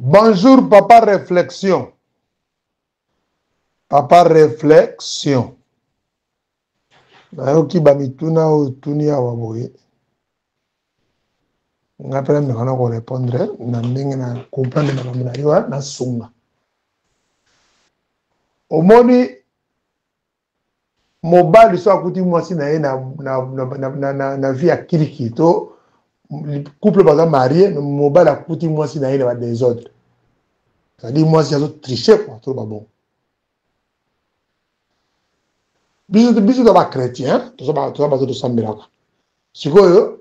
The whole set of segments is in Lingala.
Bonjour papa réflexion. Papa réflexion. Nayoki ba mituna oyo otuni awa boye. Nga mpe nameka na korepondre na ndenge na comprendre makambo na yo nasunga. Omoni Mobali soki akuti mwasi na ye na, na, na, na, na, na, na vie ya kiriki to couple baza marie mais mobali akuti mwasi na ye na ba desordre, c'est-à-dire mwasi azo tricher quoi, toloba bongo. Biso biso toza ba chrétien, toza bato tosambelaka. Sikoyo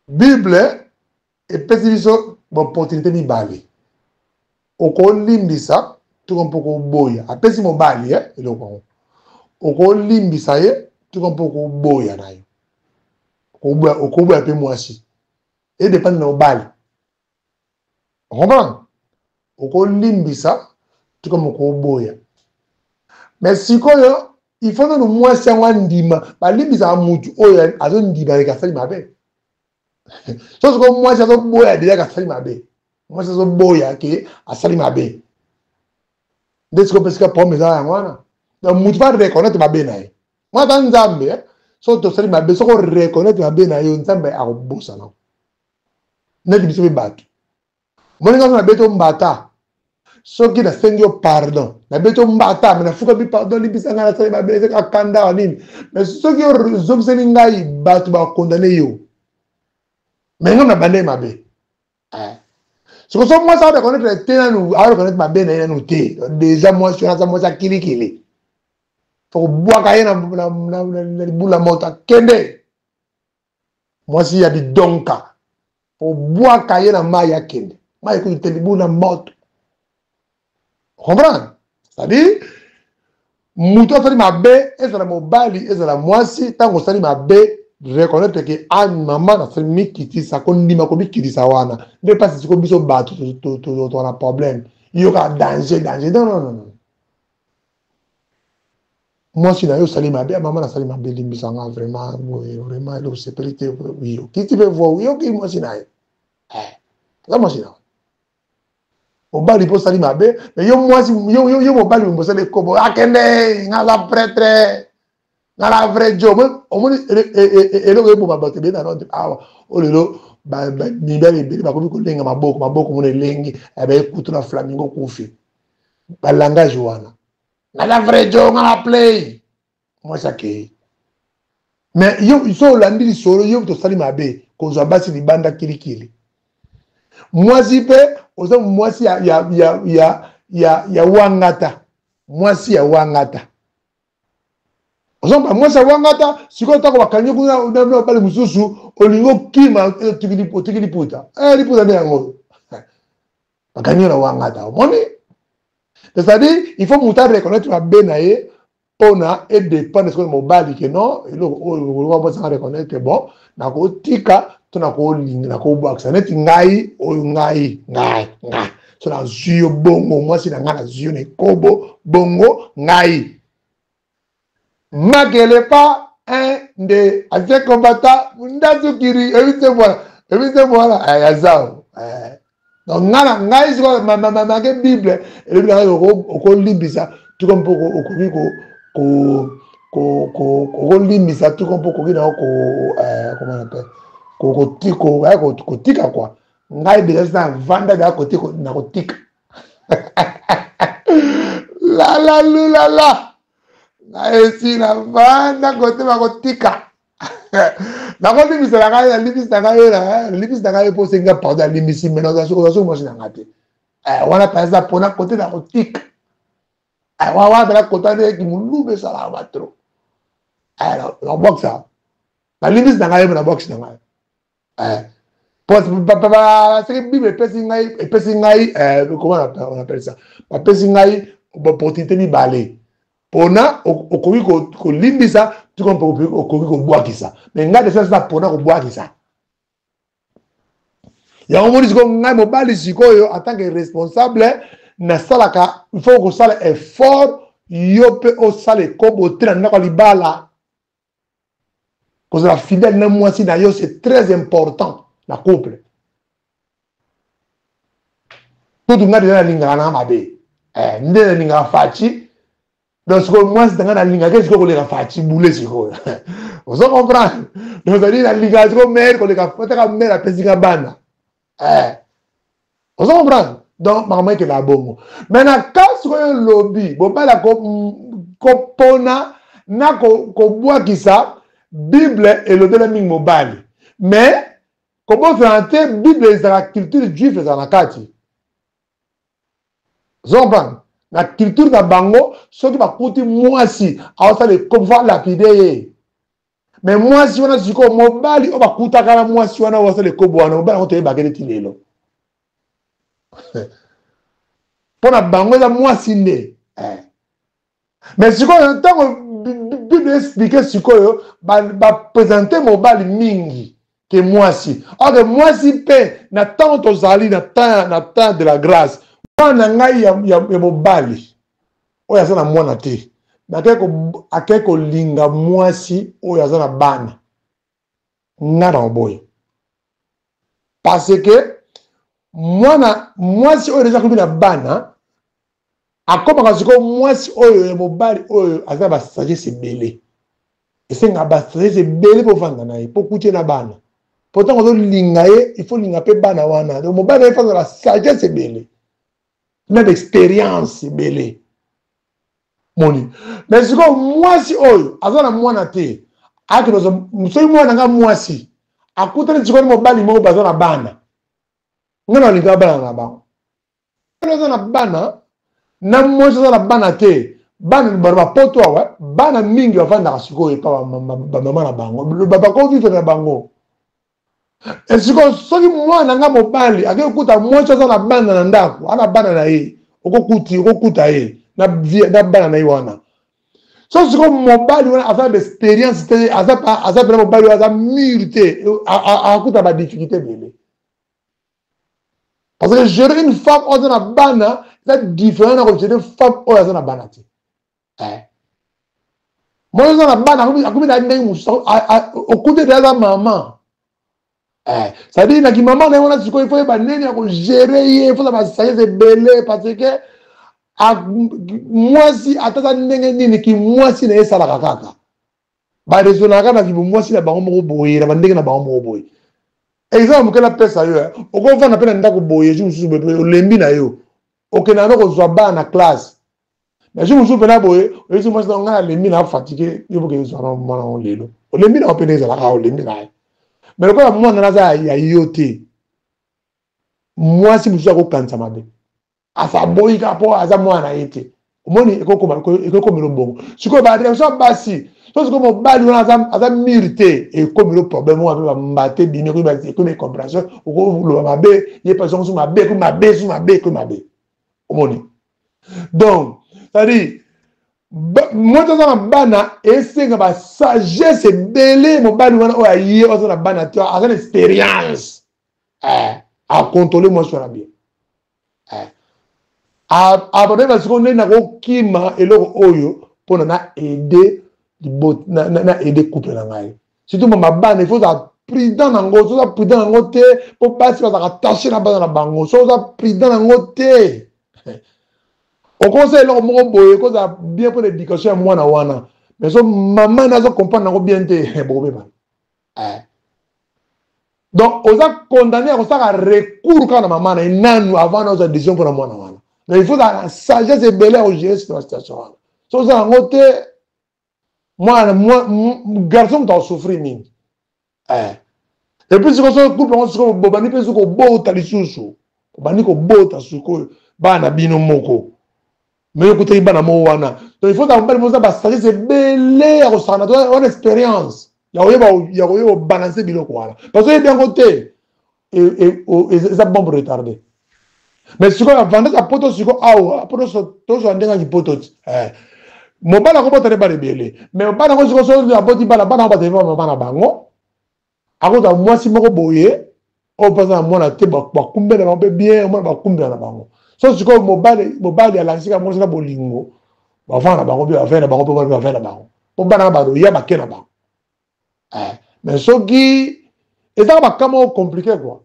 Bible epesi biso ba opportunité mibale, okolimbisa tuka mpo koboya. Apesi mobali eh, eloko yango, okolimbisa ye tuka mpo koboya na yo, okoboya mpe mwasi, edepende na mobali, comprendre? Okolimbisa tuka mokoboya. Mais sikoyo il faut nanu mwasi yango andima. Balimbisaka mutu oyo azondima leka asali mabe. So sikoyo mwasi azoboya deja ke asali mabe, mwasi azoboya ke asali mabe, nde sikoyo mpe sika problème eza yango wana. Donc mutu va reconnaître mabe na ye. Mwana ata Nzambe, eh, soki tosali mabe, soki oreconnaitre mabe na yo, Nzambe akobosana. Neti biso mpe bato, omoni nga so nabeti yo mbata, soki nasengi yo pardon, nabeti yo mbata me nafukami, pardon, limbisa ngai, nasali mabe, ezaka kanda wa nini. Mais soki ozongiseli ngai, bato bakondane yo, me ngai nabandaki mabe. Eh. Soko so mwasi areconnaître te nanu, areconnaître mabe na ye nanu te, déjà mwasi wana aza mwasi akilikili, fokobwaka ye na libula moto akende. Mwasi ya bidonka, obwaka ye na mai akende, mai ekuti te, libu na moto. Comprendre? C'est-à-dire moto asali mabe, ezala mobali ezala mwasi, ntango osali mabe, reconnaître ke a ah, mama nasali, mikitisa, kondima komikitisa wana nde mpasi. Siko biso bato toza na problème, yoka danger danger, non non non. Mwasi na yo osali mabe, mama nasali mabe, limbisa nga vraiment, boye vraiment eloko sepeli te. Okiti mpe voi, oyoki mwasi na ye, eh, aza mwasi na yo. Mobali mpo osali mabe, mais yo mwasi, yo, yo, yo mobali osali ekobo, akende, nga aza prêtre, nga na vrai jo. Omoni eloko eboma bato ebele na Londres awa oyo lelo, mibali ebele bakomi kolenga maboko maboko, mona elengi baekutu na flamingo kufi balangage wana, naza vrai jo, nga na play, mwasi akei. Mais yo so olandi lisolo, yo tosali mabe kozwa basi libanda kilikili. Mwasi mpe oza mwasi ya, ya, ya, ya, ya, ya wangata, mwasi ya wangata, ozomba mwasi ya wangata. Sikoyo ntango bakangi kuna na mobali mosusu, olingi okima, otiki liputa, eh, liputa nde yango bakangi yo na wangata. Omoni, c'est-à-dire il faut moto areconnaître mabe na ye mpona edépendre sikoyo mobali ke non, eloko oyo okoka mwasi reconnaître, bon, nakotika to nakolinga, nakobwakisa. Neti ngai oyo, ngai ngai ngai so nazwi yo bongo, mwasi na ngai, nazwi yo na ekobo bongo, ngai makele pa un nde ancien combattant ndasukiri ebi te mwana, ebi te mwana ya zao. Donc ngai na ngai sikoyo make Bible elobi na ngai okolimbisa tuko mpo okoki okolimbisa tuko mpo okoki na comment appelle kotika kwa. Ngai deja sina vanda deja na kotika lalalulala, ngai esi na vanda kote bakotika. Nakolimbisa na ngai, nalimbisi na ngai, nalimbisi na ngai mpo osengi pardon, alimbisi, me nazoki mwasi na ngai te wana mpenza mpona kote na kotika wana mpena kota nde kimolube esalaka batro nabwakisa, nalimbisi na ngai, na bwakisi na ngai. Soki Bible epesi ngai, epesi ngai, comment on appelle ça, bapesi ngai opportunité mibale mpona okoki kolimbisa tuka mpo okoki kobwakisa. Mais ngai deja eza mpona kobwakisa yango. Moni sikoyo ngai mobali sikoyo en tant que responsable nasalaka, il faut kosala effort, yo mpe osala ekobo te na ndako ya libala. Kozala fidèle na mwasi na yo, c'est très important na couple. Kutu nga deja nalingaka nanga mabe eh, nde nalingaka Fatshi. Donc sikoyo mwasi na nga nalingaka sikoyo koleka Fatshi bule sikoyo. Ozo comprendre? Donc ezali nalingaka sikoyo mare koleka ataka mare apesi nga bana eh. Ozo comprendre? Donc makambo ekela bongo. Mais na ka sikoyo lobi bobala kopona na kobwakisa Bible elobela mingi mobali. Mais kobosana te Bible ezalaka culture juive ezala na kati. Ozo comprendre? Na culture na bango soki bakuti mwasi aosala ekobo fa lapide ye. Mais mwasi wana sikoyo mobali oyo bakutaka na mwasi wana oyo asala ekobo wana mobali yango toyebaka ete ti lelo. Mpo na bango eza mwasi nde. Eh. Mais sikoyo ntango Bible explique sikoyo bapresente mobali mingi ke mwasi. Or mwasi mpe na ntango tozali na temps de la grâce, mwana ngai ya mobali oyo aza na mwana te, akei kolinga mwasi oyo aza na bana, nga na oboya. Parce que mwana mwasi oyo deja akomi na bana, akomaka sikoyo mwasi oyo ya mobali oyo aza na basagesse ebele. Esengaka basagesse ebele mpo ovanda na ye, mpo okuti ye na bana. Mpo ntango ozolinga ye, il faut olinga mpe bana wana. Donc mobali na ye faut azala sagesse ebele na experience ebele. Moni. Mais sikoyo mwasi oyo aza na mwana te, akende soki mwana nga mwasi akutani sikoyo na mobali moko baza na bana, nga nalinga bana na bango. Aza na bana na mwasi aza na bana te, bana bana bapoto awa, bana mingi bavandaka sikoyo epa bamama na bango, bakovivre na bango. Sikoyo soki mwana nga mobali akei kokuta mwasi aza na bana na ndako, ana bana na ye, okokuta ye na bana na ye wana. So sikoyo mobali wana aza na experience te, aza pena mobali oyo aza mûr te, akuta ba difficulté ebele. Parce que gérer une femme oyo aza na bana eza différent na kogérer femme oyo aza na bana te. Moi aza na bana akomi na ndenge mosusu, okuti ete aza mama. C'est-à-dire na kimama na ye wana sikoyo il faut yeba ndenge ya kogérer ye, il faut ba sagesse ebele parce que mwasi ata aza ndenge nini, kimwasi na ye esalaka kaka. Ba raisonnaka na kimwasi na bango moko boye, na bandenge na bango moko boye. Exemple moke napesa yo, okovanda mpe na ndako boye, jour mosusu boye olembi na yo, okendaka no kozwa bana na classe. Mais jour mosusu mpena boye oyebisi mwasi na ngai alembi na fatigue, yo boke ozwa na mwana ngo lelo, olembi na yo mpena ezalaka olembi na ye. Mais lokola mwana naza ya yo te, mwasi mosusu akokanisa mabe, asa aboyi kaka mpo aza mwana na ye te. Omoni ekokomela bongo. Sikoyo ba réaction ya basi, so sikoyo mobali wana aza mûr te, ekomela problème wana mpe bambate bimi, ekomi incompréhension, okoloba mabe ye mpe azongo mabe, ekomi mabe su mabe, ekomi mabe. Omoni? Donc c'est-à-dire moto aza na bana esenga ba sagesse ebele. Mobali wana oyo aye aza na bana te, aza na expérience, acontrôle mwasi wana bien. Abandaki sikoyo ndenge nakokima eloko oyo mpona na aider na aider couple na ngai, surtout mama bana. Il faut ozala prudent nango. So oza prudent nango te, mpo basi bazalaka attaché na bana na bango, so oza prudent nango te, okosala eloko moko boye ekozala bien mpona éducation ya mwana wana, mais so mama na azo comprendre nango bien te, bokobebana. Donc oza condamné ya kosala recours kaka na mama na ye nanu avant na ozwa décision mpona mwana wana. Donc il faut ozala na sagesse ebele ya kogérer situation wana. So oza yango te, mwana garçon moto akosouffrir mingi. Et puis sikoyo soki couple yango sikoyo bobandi mpe soki kobota lisusu, bobandi kobota sikoyo bana bino moko, mais okutaki bana moko wana. Donc il faut ozala mobali moza basagesse ebele ya kosakana wana, expérience ya koyeba kobalancer biloko wana, parce que oyebi yango te, eza bombe retardée. Mais sikoyo avantage ya poto sikoyo awa, poto tozwa ndenge ya kipoto ti mobali akobota nde bana ebele, mais bana yango sikoyo soki aboti bana, bana yango bazali mama na bango, akozwa mwasi moko boye oyo mpe aza na mwana te, bakumbela bango mpe bien, mwana bakumbela na bango. So sikoyo mobali alakisika mwasi na bolingo, bavanda na bango mpe bavai na bango mpe bavai na bango, mpo bana na baloya bake na bango. Mais soki ezaka bakama moko compliqué quoi.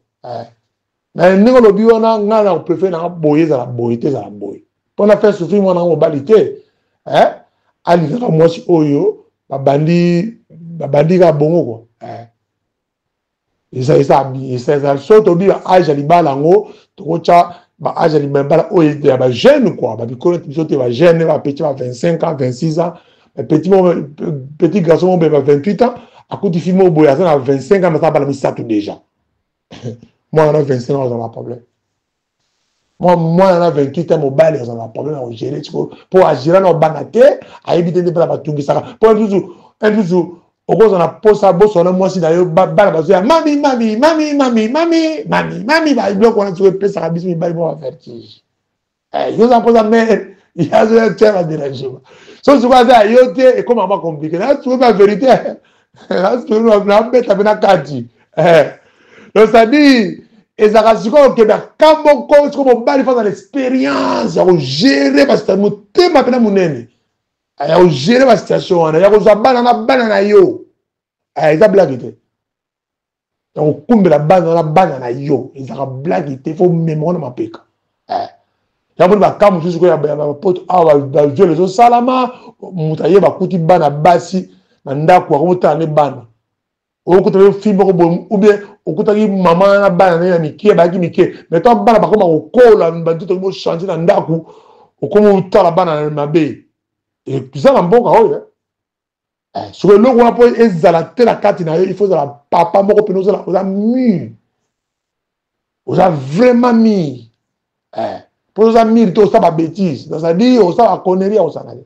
Na ndenge olobi wana, ngai na préfère nanga boye, ezala boye te, ezala boye mpo na faire souffrir mwana mobali te. Eh? Alingaka mwasi oyo babandi babandi kaka bongo kua, eh. Eza eza eza so tobi ba âge ya libala yango, tokotya ba âge ya libala oyo ya ba jeune quoi, babikolo biso te, ba jeune, ba petit ba 25 ans, 26 ans, petit moko, petit garçon moko ba 28 ans, akuti fille moko boye aza na 25 ans, aza bana misato déjà. Mwana na 25 ans azala problème, mwana na 28 ans mobali azala problème ya kogérer sikoyo, mpo agérer na bana te, ayebi te nde mpona batungisaka, mpo nsusu nsusu okozala na posa bosala na mwasi na yo, bana bazoya: "Mami, mami, mami, mami, mami, mami, mami." Biloko wana sikoyo epesaka biso mibali mwa bavertige. Yo oza mposa mare azoya tia badérangement, so sikoyo aza ya yo te, ekóma mwa compliqué. Na sikoyo ba vérité nabeta mpe na kati. Donc c'est-à-dire ezalaka sikoyo okende ka moko, sikoyo mobali face na l'expérience ya kogérer basituation, motema mpena monene ya kogérer basituation wana, ya kozwa bana na bana na yo, eza blague te. Ya kokumbela bana na bana na yo ezalaka blague te, faut mema wana mapeka. Yango baka mosusu koyo ya bapoto awa, baviol ezosalama, moto aye bakuti bana basi na ndako, akomotala nde bana. Okuta mpe fille moko boye, ou bien okutaki mama na bana na ye ya mike, bayaki mike, mais to bana bakoma kokola, banzoto bochange na ndako, okoma otala bana na mabe. Eza na mboka oyo. Soki eloko wana mpo ezala te na kati na yo, il faut ozala papa moko mpena ozala, oza mûr, oza vraiment mûr. Mpo oza mûr te, osala babêtise, c'est-à-dire osala baconnerie ya kosala te.